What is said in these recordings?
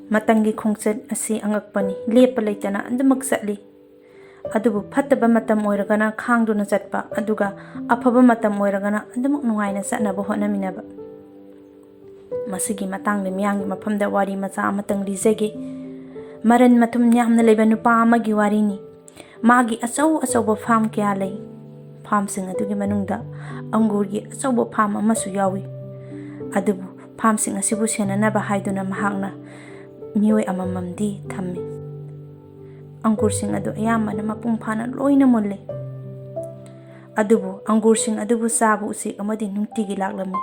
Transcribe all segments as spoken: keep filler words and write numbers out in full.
ꯃꯇꯝꯒꯤ ꯈꯣꯡꯆꯠ ꯑꯁꯤ ꯑꯉꯛꯄꯅꯤ, ꯂꯦꯞꯄ ꯂꯩꯇꯅ ꯑꯗꯨꯃꯛ ꯆꯠꯂꯤ꯫ ꯑꯗꯨꯕꯨ ꯐꯠꯇꯕ ꯃꯇꯝ ꯑꯣꯏꯔꯒꯅ ꯈꯥꯡꯗꯨꯅ ꯆꯠꯄ, ꯑꯗꯨꯒ ꯑꯐꯕ ꯃꯇꯝ ꯑꯣꯏꯔꯒꯅ ꯑꯗꯨꯃꯛ ꯅꯨꯡꯉꯥꯏꯅ ꯆꯠꯅꯕ ꯍꯣꯠꯅꯃꯤꯟꯅꯕ꯫ ꯃꯁꯤꯒꯤ ꯃꯇꯥꯡꯗ ꯃꯤꯌꯥꯝꯒꯤ ꯃꯐꯝꯗ ꯋꯥꯔꯤ ꯃꯆꯥ ꯑꯃꯇꯪ ꯂꯤꯖꯒꯦ꯫ ꯃꯔꯟ ꯃꯊꯨꯝ ꯌꯥꯝꯅ ꯂꯩꯕ ꯅꯨꯄꯥ ꯑꯃꯒꯤ ꯋꯥꯔꯤꯅꯤ꯫ ꯃꯥꯒꯤ ꯑꯆꯧ ꯑꯆꯧꯕ ꯐꯥꯝ ꯀꯌꯥ ꯂꯩ꯫ ꯐꯥꯝꯁꯤꯡ ꯑꯗꯨꯒꯤ ꯃꯅꯨꯡꯗ ꯑꯪꯒꯨꯔꯒꯤ ꯑꯆꯧꯕ ꯐꯥꯝ ꯑꯃꯁꯨ ꯌꯥꯎꯏ꯫ ꯑꯗꯨꯕꯨ ꯐꯥꯝꯁꯤꯡ ꯑꯁꯤꯕꯨ ꯁꯦꯟꯅꯅꯕ ꯍꯥꯏꯗꯨꯅ ꯃꯍꯥꯛꯅ ꯃꯤꯑꯣꯏ ꯑꯃꯃꯝꯗꯤ ꯊꯝꯃꯤ꯫ ꯑꯪꯒꯨꯔꯁꯤꯡ ꯑꯗꯨ ꯑꯌꯥꯝꯕꯅ ꯃꯄꯨꯡ ꯐꯥꯅ ꯂꯣꯏꯅ ꯃꯨꯜꯂꯦ꯫ ꯑꯗꯨꯕꯨ ꯑꯪꯒꯨꯔꯁꯤꯡ ꯑꯗꯨꯕꯨ ꯆꯥꯕ ꯎꯆꯦꯛ ꯑꯃꯗꯤ ꯅꯨꯡꯇꯤꯒꯤ ꯂꯥꯛꯂꯝꯃꯤ꯫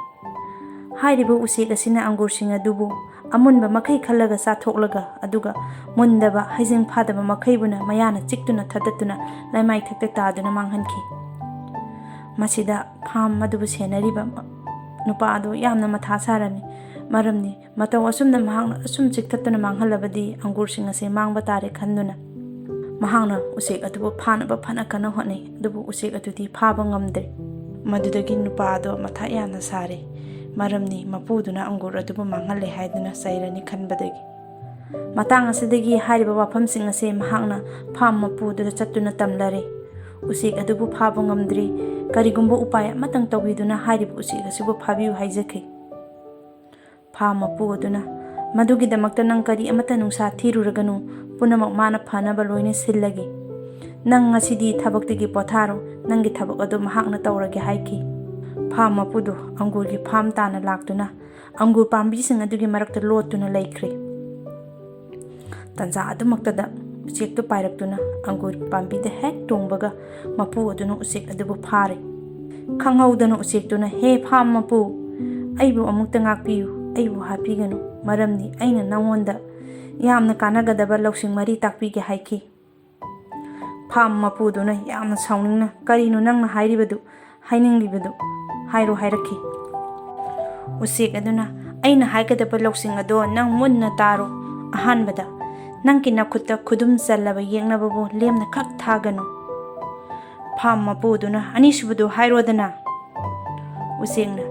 ꯍꯥꯏꯔꯤꯕ ꯎꯆꯦꯛ ꯑꯁꯤꯅ ꯑꯪꯒꯨꯔꯁꯤꯡ ꯑꯗꯨꯕꯨ ꯑꯃꯨꯟꯕ ꯃꯈꯩ ꯈꯜꯂꯒ ꯆꯥꯊꯣꯛꯂꯒ, ꯑꯗꯨꯒ ꯃꯨꯟꯗꯕ, ꯍꯩꯖꯤꯡ ꯐꯥꯗꯕ ꯃꯈꯩꯕꯨꯅ ꯃꯌꯥꯅ ꯆꯤꯛꯇꯨꯅ ꯊꯗꯠꯇꯨꯅ ꯂꯩꯃꯥꯏ ꯊꯛꯇ ꯇꯥꯗꯨꯅ ꯃꯥꯡꯍꯟꯈꯤ꯫ ꯃꯁꯤꯗ ꯐꯥꯝ ꯑꯗꯨꯕꯨ ꯁꯦꯟꯅꯔꯤꯕ ꯅꯨꯄꯥ ꯑꯗꯨ ꯌꯥꯝꯅ ꯃꯊꯥ ꯁꯥꯔꯝꯃꯤ꯫ ꯃꯔꯝꯗꯤ ꯃꯇꯧ ꯑꯁꯨꯝꯅ ꯃꯍꯥꯛꯅ ꯑꯁꯨꯝ ꯆꯤꯛꯊꯠꯇꯨꯅ ꯃꯥꯡꯍꯜꯂꯕꯗꯤ ꯑꯪꯒꯨꯔꯁꯤꯡ ꯑꯁꯤ ꯃꯥꯡꯕ ꯇꯥꯔꯦ ꯈꯟꯗꯨꯅ ꯃꯍꯥꯛꯅ ꯎꯆꯦꯛ ꯑꯗꯨꯕꯨ ꯐꯥꯅꯕ ꯐꯅ ꯀꯟꯅ ꯍꯣꯠꯅꯩ, ꯑꯗꯨꯕꯨ ꯎꯆꯦꯛ ꯑꯗꯨꯗꯤ ꯐꯥꯕ ꯉꯝꯗ꯭ꯔꯦ꯫ ꯃꯗꯨꯗꯒꯤ ꯅꯨꯄꯥ ꯑꯗꯣ ꯃꯊꯥ ꯌꯥꯝꯅ ꯁꯥꯔꯦ, ꯃꯔꯝꯗꯤ ꯃꯄꯨꯗꯨꯅ ꯑꯪꯒꯨꯔ ꯑꯗꯨꯕꯨ ꯃꯥꯡꯍꯜꯂꯦ ꯍꯥꯏꯗꯨꯅ ꯆꯩꯔꯅꯤ ꯈꯟꯕꯗꯒꯤ꯫ ꯃꯇꯥꯡ ꯑꯁꯤꯗꯒꯤ ꯍꯥꯏꯔꯤꯕ ꯋꯥꯐꯝꯁꯤꯡ ꯑꯁꯦ ꯃꯍꯥꯛꯅ ꯐꯥꯝ ꯃꯄꯨꯗꯨꯗ ꯆꯠꯇꯨꯅ ꯇꯝꯂꯔꯦ꯫ ꯎꯆꯦꯛ ꯑꯗꯨꯕꯨ ꯐꯥꯕ ꯉꯝꯗ꯭ꯔꯤ꯫ ꯀꯔꯤꯒꯨꯝꯕ ꯎꯄꯥꯏ ꯑꯃꯇꯪ ꯇꯧꯕꯤꯗꯨꯅ ꯍꯥꯏꯔꯤꯕ ꯎꯆꯦꯛ ꯑꯁꯤꯕꯨ ꯐꯥꯕꯤꯌꯨ ꯍꯥꯏꯖꯈꯤ꯫ ꯐꯥꯝ ꯃꯄꯨ ꯑꯗꯨꯅ, "ꯃꯗꯨꯒꯤꯗꯃꯛꯇ ꯅꯪ ꯀꯔꯤ ꯑꯃꯠꯇ ꯅꯨꯡꯁꯥ ꯊꯤꯔꯨꯔꯒꯅꯨ, ꯄꯨꯝꯅꯃꯛ ꯃꯥꯅ ꯐꯅꯕ ꯂꯣꯏꯅ ꯁꯤꯜꯂꯒꯦ꯫ ꯅꯪ ꯉꯁꯤꯗꯤ ꯊꯕꯛꯇꯒꯤ ꯄꯣꯊꯥꯔꯣ, ꯅꯪꯒꯤ ꯊꯕꯛ ꯑꯗꯨ ꯃꯍꯥꯛꯅ ꯇꯧꯔꯒꯦ" ꯍꯥꯏꯈꯤ꯫ ꯐꯥꯝ ꯃꯄꯨꯗꯨ ꯑꯪꯒꯨꯔꯒꯤ ꯐꯥꯝ ꯇꯥꯅ ꯂꯥꯛꯇꯨꯅ ꯑꯪꯒꯨꯔ ꯄꯥꯝꯕꯤꯁꯤꯡ ꯑꯗꯨꯒꯤ ꯃꯔꯛꯇ ꯂꯣꯠꯇꯨꯅ ꯂꯩꯈ꯭ꯔꯦ꯫ ꯇꯟꯖꯥ ꯑꯗꯨꯃꯛꯇꯗ ꯎꯆꯦꯛꯇꯨ ꯄꯥꯏꯔꯛꯇꯨꯅ ꯑꯪꯒꯨꯔ ꯄꯥꯝꯕꯤꯗ ꯍꯦꯛ ꯇꯣꯡꯕꯒ ꯃꯄꯨ ꯑꯗꯨꯅ ꯎꯆꯦꯛ ꯑꯗꯨꯕꯨ ꯐꯥꯔꯦ꯫ ꯈꯪꯍꯧꯗꯅ ꯎꯆꯦꯛꯇꯨꯅ, "ꯍꯦ ꯐꯥꯝ ꯃꯄꯨ, ꯑꯩꯕꯨ ꯑꯃꯨꯛꯇ ꯉꯥꯛꯄꯤꯌꯨ, ꯑꯩꯕꯨ ꯍꯥꯠꯄꯤꯒꯅꯨ, ꯃꯔꯝꯗꯤ ꯑꯩꯅ ꯅꯉꯣꯟꯗ ꯌꯥꯝꯅ ꯀꯥꯟꯅꯒꯗꯕ ꯂꯧꯁꯤꯡ ꯃꯔꯤ ꯇꯥꯛꯄꯤꯒꯦ" ꯍꯥꯏꯈꯤ꯫ ꯐꯥꯝ ꯃꯄꯨꯗꯨꯅ ꯌꯥꯝꯅ ꯁꯥꯎꯅꯤꯡꯅ, "ꯀꯔꯤꯅꯣ ꯅꯪꯅ ꯍꯥꯏꯔꯤꯕꯗꯨ, ꯍꯥꯏꯅꯤꯡꯂꯤꯕꯗꯨ? ꯍꯥꯏꯔꯣ" ꯍꯥꯏꯔꯛꯈꯤ꯫ ꯎꯆꯦꯛ ꯑꯗꯨꯅ, "ꯑꯩꯅ ꯍꯥꯏꯒꯗꯕ ꯂꯧꯁꯤꯡ ꯑꯗꯣ ꯅꯪ ꯃꯨꯟꯅ ꯇꯥꯔꯣ꯫ ꯑꯍꯥꯟꯕꯗ, ꯅꯪꯒꯤ ꯅꯈꯨꯠꯇ ꯈꯨꯗꯨꯝ ꯆꯜꯂꯕ ꯌꯦꯛꯅꯕꯕꯨ ꯂꯦꯝꯅ ꯈꯛ ꯊꯥꯒꯅꯨ"꯫ ꯐꯥꯝ ꯃꯄꯨꯗꯨꯅ, "ꯑꯅꯤꯁꯨꯕꯗꯨ ꯍꯥꯏꯔꯣꯗꯅ"꯫ ꯎꯆꯦꯛꯅ,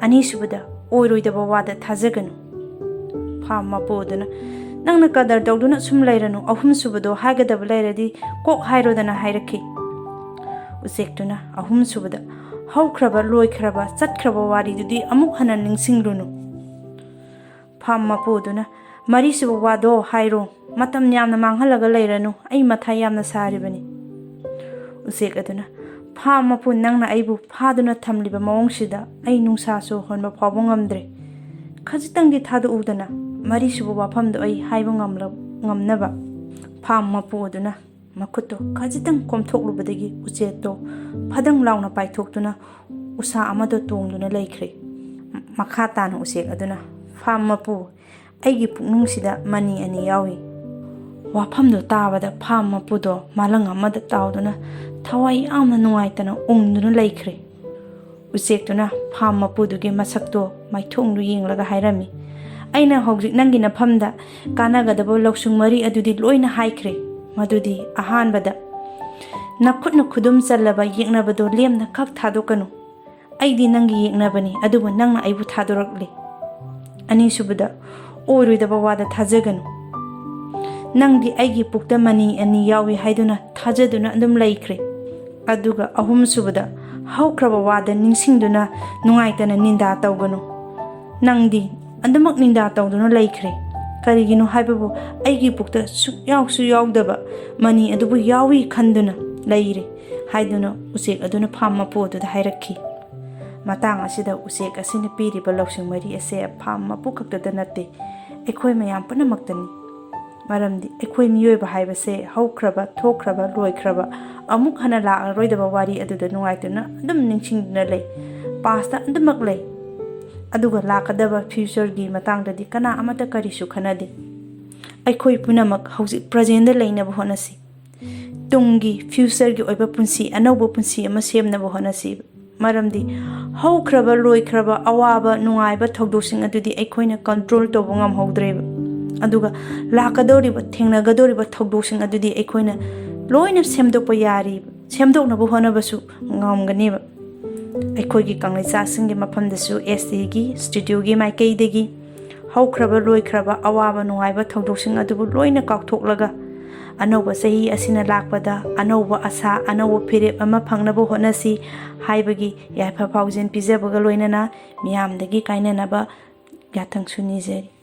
"ꯑꯅꯤꯁꯨꯕꯗ, ꯑꯣꯏꯔꯣꯏꯗꯕ ꯋꯥꯗ ꯊꯥꯖꯒꯅꯨ"꯫ ꯐꯥꯝ ꯃꯄꯨ ꯑꯗꯨꯅ, "ꯅꯪꯅ ꯀꯗꯔ ꯇꯧꯗꯨꯅ ꯁꯨꯝ ꯂꯩꯔꯅꯨ, ꯑꯍꯨꯝꯁꯨꯕꯗꯣ ꯍꯥꯏꯒꯗꯕ ꯂꯩꯔꯗꯤ ꯀꯣꯛ ꯍꯥꯏꯔꯣꯗꯅ" ꯍꯥꯏꯔꯛꯈꯤ꯫ ꯎꯆꯦꯛꯇꯨꯅ ꯑꯍꯨꯝꯁꯨꯕꯗ, "ꯍꯧꯈ꯭ꯔꯕ, ꯂꯣꯏꯈ꯭ꯔꯕ, ꯆꯠꯈ꯭ꯔꯕ ꯋꯥꯔꯤꯗꯨꯗꯤ ꯑꯃꯨꯛ ꯍꯟꯅ ꯅꯤꯡꯁꯤꯡꯂꯨꯅꯨ"꯫ ꯐꯥꯝ ꯃꯄꯨꯗꯨꯅ, "ꯃꯔꯤꯁꯨꯕ ꯋꯥꯗꯣ ꯍꯥꯏꯔꯣ, ꯃꯇꯝ ꯌꯥꯝꯅ ꯃꯥꯡꯍꯜꯂꯒ ꯂꯩꯔꯅꯨ, ꯑꯩ ꯃꯊꯥ ꯌꯥꯝꯅ ꯁꯥꯔꯤꯕꯅꯤ"꯫ ꯎꯆꯦꯛ ꯑꯗꯨꯅ, "ꯐꯥꯝ ꯃꯄꯨ, ꯅꯪꯅ ꯑꯩꯕꯨ ꯐꯥꯗꯨꯅ ꯊꯝꯂꯤꯕ ꯃꯑꯣꯡꯁꯤꯗ ꯑꯩ ꯅꯨꯡꯁꯥꯁꯨ ꯍꯣꯟꯕ ꯐꯥꯎꯕ ꯉꯝꯗ꯭ꯔꯦ꯫ ꯈꯖꯤꯛꯇꯪꯗꯤ ꯊꯥꯗꯣꯛꯎꯗꯅ, ꯃꯔꯤꯁꯨꯕ ꯋꯥꯐꯝꯗꯣ ꯑꯩ ꯍꯥꯏꯕ ꯉꯝꯂ-, ꯉꯝꯅꯕ"꯫ ꯐꯥꯝ ꯃꯄꯨ ꯑꯗꯨꯅ ꯃꯈꯨꯠꯇꯣ ꯈꯖꯤꯛꯇꯪ ꯀꯣꯝꯊꯣꯛꯂꯨꯕꯗꯒꯤ ꯎꯆꯦꯛꯇꯣ ꯐꯗꯪ ꯂꯥꯎꯅ ꯄꯥꯏꯊꯣꯛꯇꯨꯅ ꯎꯁꯥ ꯑꯃꯗ ꯇꯣꯡꯗꯨꯅ ꯂꯩꯈ꯭ꯔꯦ꯫ ꯃꯈꯥ ꯇꯥꯅ ꯎꯆꯦꯛ ꯑꯗꯨꯅ, "ꯐꯥꯝ ꯃꯄꯨ, ꯑꯩꯒꯤ ꯄꯨꯛꯅꯨꯡꯁꯤꯗ ꯃꯅꯤ ꯑꯅꯤ ꯌꯥꯎꯏ"꯫ ꯋꯥꯐꯝꯗꯣ ꯇꯥꯕꯗ ꯐꯥꯝ ꯃꯄꯨꯗꯣ ꯃꯥꯂꯪ ꯑꯃꯗ ꯇꯥꯎꯗꯨꯅ ꯊꯋꯥꯏ ꯌꯥꯝꯅ ꯅꯨꯡꯉꯥꯏꯇꯅ ꯎꯪꯗꯨꯅ ꯂꯩꯈ꯭ꯔꯦ꯫ ꯎꯆꯦꯛꯇꯨꯅ ꯐꯥꯝ ꯃꯄꯨꯗꯨꯒꯤ ꯃꯁꯛꯇꯣ ꯃꯥꯏꯊꯣꯡꯗꯨ ꯌꯦꯡꯂꯒ ꯍꯥꯏꯔꯝꯃꯤ, "ꯑꯩꯅ ꯍꯧꯖꯤꯛ ꯅꯪꯒꯤ ꯅꯐꯝꯗ ꯀꯥꯟꯅꯒꯗꯕ ꯂꯧꯁꯤꯡ ꯃꯔꯤ ꯑꯗꯨꯗꯤ ꯂꯣꯏꯅ ꯍꯥꯏꯈ꯭ꯔꯦ꯫ ꯃꯗꯨꯗꯤ, ꯑꯍꯥꯟꯕꯗ, ꯅꯈꯨꯠꯅ ꯈꯨꯗꯨꯝ ꯆꯜꯂꯕ ꯌꯦꯛꯅꯕꯗꯣ ꯂꯦꯝꯅ ꯈꯛ ꯊꯥꯗꯣꯛꯀꯅꯨ꯫ ꯑꯩꯗꯤ ꯅꯪꯒꯤ ꯌꯦꯛꯅꯕꯅꯤ, ꯑꯗꯨꯕꯨ ꯅꯪꯅ ꯑꯩꯕꯨ ꯊꯥꯗꯣꯔꯛꯂꯤ꯫ ꯑꯅꯤꯁꯨꯕꯗ, ꯑꯣꯏꯔꯣꯏꯗꯕ ꯋꯥꯗ ꯊꯥꯖꯒꯅꯨ꯫ ꯅꯪꯗꯤ ꯑꯩꯒꯤ ꯄꯨꯛꯇ ꯃꯅꯤ ꯑꯅꯤ ꯌꯥꯎꯏ ꯍꯥꯏꯗꯨꯅ ꯊꯥꯖꯗꯨꯅ ꯑꯗꯨꯝ ꯂꯩꯈ꯭ꯔꯦ꯫ ꯑꯗꯨꯒ ꯑꯍꯨꯝꯁꯨꯕꯗ, ꯍꯧꯈ꯭ꯔꯕ ꯋꯥꯗ ꯅꯤꯡꯁꯤꯡꯗꯨꯅ ꯅꯨꯡꯉꯥꯏꯇꯅ ꯅꯤꯟꯗꯥ ꯇꯧꯒꯅꯨ꯫ ꯅꯪꯗꯤ ꯑꯗꯨꯃꯛ ꯅꯤꯟꯗꯥ ꯇꯧꯗꯨꯅ ꯂꯩꯈ꯭ꯔꯦ꯫ ꯀꯔꯤꯒꯤꯅꯣ ꯍꯥꯏꯕꯕꯨ, ꯑꯩꯒꯤ ꯄꯨꯛꯇ ꯁꯨꯛꯌꯥꯎꯁꯨ ꯌꯥꯎꯗꯕ ꯃꯅꯤ ꯑꯗꯨꯕꯨ ꯌꯥꯎꯏ ꯈꯟꯗꯨꯅ ꯂꯩꯔꯦ" ꯍꯥꯏꯗꯨꯅ ꯎꯆꯦꯛ ꯑꯗꯨꯅ ꯐꯥꯝ ꯃꯄꯨ ꯑꯗꯨꯗ ꯍꯥꯏꯔꯛꯈꯤ꯫ ꯃꯇꯥꯡ ꯑꯁꯤꯗ ꯎꯆꯦꯛ ꯑꯁꯤꯅ ꯄꯤꯔꯤꯕ ꯂꯧꯁꯤꯡ ꯃꯔꯤ ꯑꯁꯦ ꯐꯥꯝ ꯃꯄꯨ ꯈꯛꯇꯗ ꯅꯠꯇꯦ, ꯑꯩꯈꯣꯏ ꯃꯌꯥꯝ ꯄꯨꯝꯅꯃꯛꯇꯅꯤ꯫ ꯃꯔꯝꯗꯤ ꯑꯩꯈꯣꯏ ꯃꯤꯑꯣꯏꯕ ꯍꯥꯏꯕꯁꯦ ꯍꯧꯈ꯭ꯔꯕ, ꯊꯣꯛꯈ꯭ꯔꯕ, ꯂꯣꯏꯈ꯭ꯔꯕ, ꯑꯃꯨꯛ ꯍꯟꯅ ꯂꯥꯛꯂꯔꯣꯏꯗꯕ ꯋꯥꯔꯤ ꯑꯗꯨꯗ ꯅꯨꯡꯉꯥꯏꯇꯨꯅ ꯑꯗꯨꯝ ꯅꯤꯡꯁꯤꯡꯗꯨꯅ ꯂꯩ꯫ Past ꯑꯗꯨꯃꯛ ꯂꯩ꯫ ꯑꯗꯨꯒ ꯂꯥꯛꯀꯗꯕ future ꯒꯤ ꯃꯇꯥꯡꯗꯗꯤ ꯀꯅꯥ ꯑꯃꯠꯇ ꯀꯔꯤꯁꯨ ꯈꯟꯅꯗꯦ꯫ ꯑꯩꯈꯣꯏ ꯄꯨꯝꯅꯃꯛ ꯍꯧꯖꯤꯛ present ꯗ ꯂꯩꯅꯕ ꯍꯣꯠꯅꯁꯤ꯫ ꯇꯨꯡꯒꯤ future ꯒꯤ ꯑꯣꯏꯕ ꯄꯨꯟꯁꯤ, ꯑꯅꯧꯕ ꯄꯨꯟꯁꯤ ꯑꯃ ꯁꯦꯝꯅꯕ ꯍꯣꯠꯅꯁꯤ꯫ ꯃꯔꯝꯗꯤ ꯍꯧꯈ꯭ꯔꯕ, ꯂꯣꯏꯈ꯭ꯔꯕ, ꯑꯋꯥꯕ, ꯅꯨꯡꯉꯥꯏꯕ ꯊꯧꯗꯣꯛꯁꯤꯡ ꯑꯗꯨꯗꯤ ꯑꯩꯈꯣꯏꯅ control ꯇꯧꯕ ꯉꯝꯍꯧꯗ꯭ꯔꯦꯕ꯫ ꯑꯗꯨꯒ ꯂꯥꯛꯀꯗꯧꯔꯤꯕ, ꯊꯦꯡꯅꯒꯗꯧꯔꯤꯕ ꯊꯧꯗꯣꯛꯁꯤꯡ ꯑꯗꯨꯗꯤ ꯑꯩꯈꯣꯏꯅ ꯂꯣꯏꯅ ꯁꯦꯝꯗꯣꯛꯄ ꯌꯥꯔꯤꯕ, ꯁꯦꯝꯗꯣꯛꯅꯕ ꯍꯣꯠꯅꯕꯁꯨ ꯉꯝꯒꯅꯦꯕ꯫ ꯑꯩꯈꯣꯏꯒꯤ ꯀꯪꯂꯩꯆꯥꯁꯤꯡꯒꯤ ꯃꯐꯝꯗꯁꯨ S T ꯒꯤ studio ꯒꯤ ꯃꯥꯏꯀꯩꯗꯒꯤ ꯍꯧꯈ꯭ꯔꯕ ꯂꯣꯏꯈ꯭ꯔꯕ ꯑꯋꯥꯕ ꯅꯨꯡꯉꯥꯏꯕ ꯊꯧꯗꯣꯛꯁꯤꯡ ꯑꯗꯨꯕꯨ ꯂꯣꯏꯅ ꯀꯥꯎꯊꯣꯛꯂꯒ, ꯑꯅꯧꯕ ꯆꯍꯤ ꯑꯁꯤꯅ ꯂꯥꯛꯄꯗ ꯑꯅꯧꯕ ꯑꯁꯥ, ꯑꯅꯧꯕ ꯐꯤꯔꯦꯞ ꯑꯃ ꯐꯪꯅꯕ ꯍꯣꯠꯅꯁꯤ ꯍꯥꯏꯕꯒꯤ ꯌꯥꯏꯐ ꯄꯥꯎꯖꯦꯜ ꯄꯤꯖꯕꯒ ꯂꯣꯏꯅꯅ ꯃꯤꯌꯥꯝꯗꯒꯤ ꯀꯥꯏꯅꯅꯕ ꯌꯥꯊꯪꯁꯨ ꯅꯤꯖꯔꯤ꯫